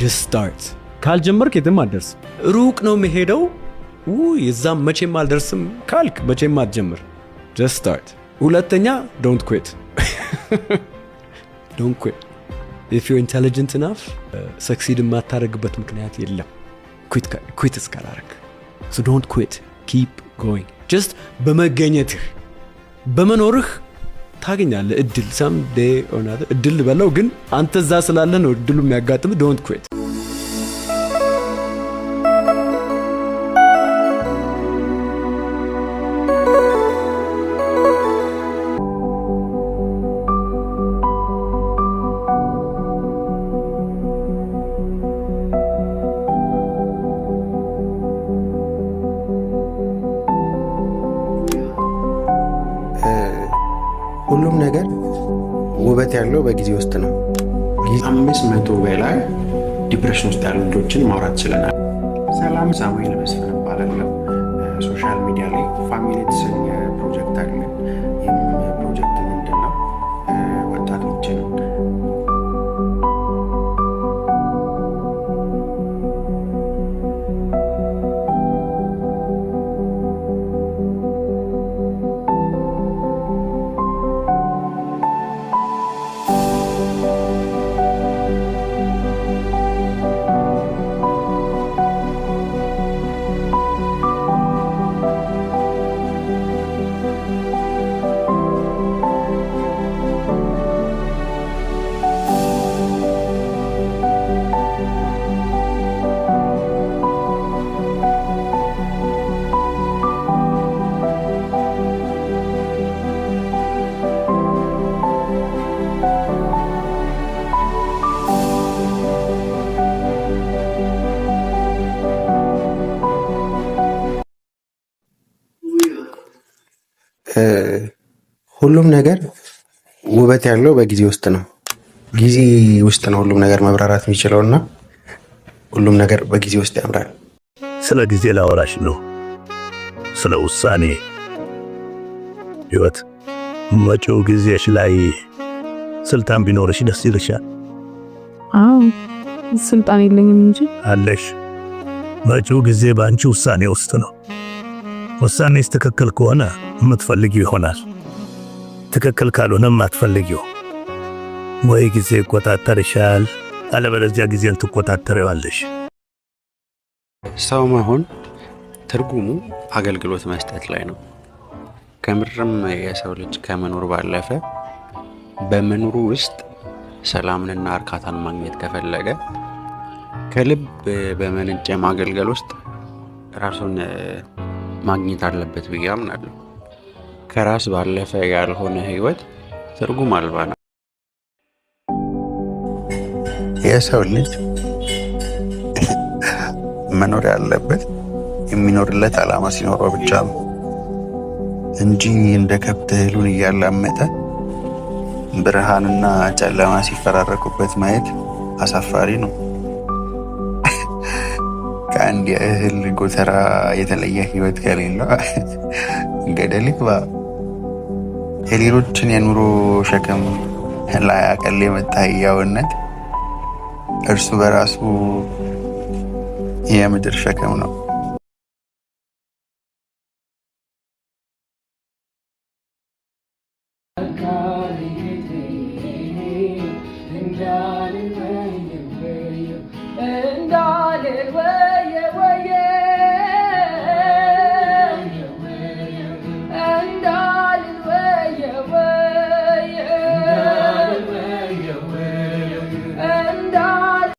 Just start። ካልጀመርክ የትም አትደርስም። ሩቅ ነው የምሄደው፣ እዛም መቼም አልደርስም ካልክ መቼም አትጀምር። Just start። ሁለተኛ፣ don't quit, don't quit። If you're intelligent enough succeed የማታደርግበት ምክንያት የለም quit እስካላረግ። So don't quit, keep going። Just በመገኘትህ፣ በመኖርህ ታገኛለህ እድል someday or another። እድል በለው ግን አንተ እዛ ስላለህ ነው እድሉ የሚያጋጥም። Don't quit። ሁሉም ነገር ውበት ያለው በጊዜ ውስጥ ነው። 500 በላይ depression ውስጥ ያሉ ልጆችን ማውራት ችለናል። ሰላም፣ ሳሙኤል መስፍን እባላለሁ። Social media ላይ family የተሰኘ ፕሮጀክት አለን። ይህም ፕሮጀክት ምንድን ነው? ወጣቶችን ሁሉም ነገር ውበት ያለው በጊዜ ውስጥ ነው። ጊዜ ውስጥ ነው ሁሉም ነገር መብራራት የሚችለው እና ሁሉም ነገር በጊዜ ውስጥ ያምራል። ስለ ጊዜ ላወራሽ ነው፣ ስለ ውሳኔ። ሕይወት መጪው ጊዜሽ ላይ ስልጣን ቢኖርሽ ደስ ይልሻል? አዎ፣ ስልጣን የለኝም እንጂ። አለሽ። መጪው ጊዜ በአንቺ ውሳኔ ውስጥ ነው። ውሳኔሽ ትክክል ከሆነ የምትፈልጊው ይሆናል። ትክክል ካልሆነ የማትፈልጊው ወይ ጊዜ ይቆጣጠርሻል፣ አለበለዚያ ጊዜን ትቆጣጠሪዋለሽ። ሰው መሆን ትርጉሙ አገልግሎት መስጠት ላይ ነው። ከምርም የሰው ልጅ ከመኖር ባለፈ በመኖሩ ውስጥ ሰላምንና እርካታን ማግኘት ከፈለገ ከልብ በመነጨ ማገልገል ውስጥ ራሱን ማግኘት አለበት ብዬ አምናለሁ። ከራስ ባለፈ ያልሆነ ህይወት ትርጉም አልባ ነው። የሰው ልጅ መኖር ያለበት የሚኖርለት ዓላማ ሲኖረው ብቻ ነው እንጂ እንደ ከብት እህሉን እያላመጠ ብርሃንና ጨለማ ሲፈራረቁበት ማየት አሳፋሪ ነው። ከአንድ የእህል ጎተራ የተለየ ህይወት ከሌለው ገደል ይግባ። የሌሎችን የኑሮ ሸክም ላያቀል የመጣ ህያውነት እርሱ በራሱ የምድር ሸክም ነው። እንዳልል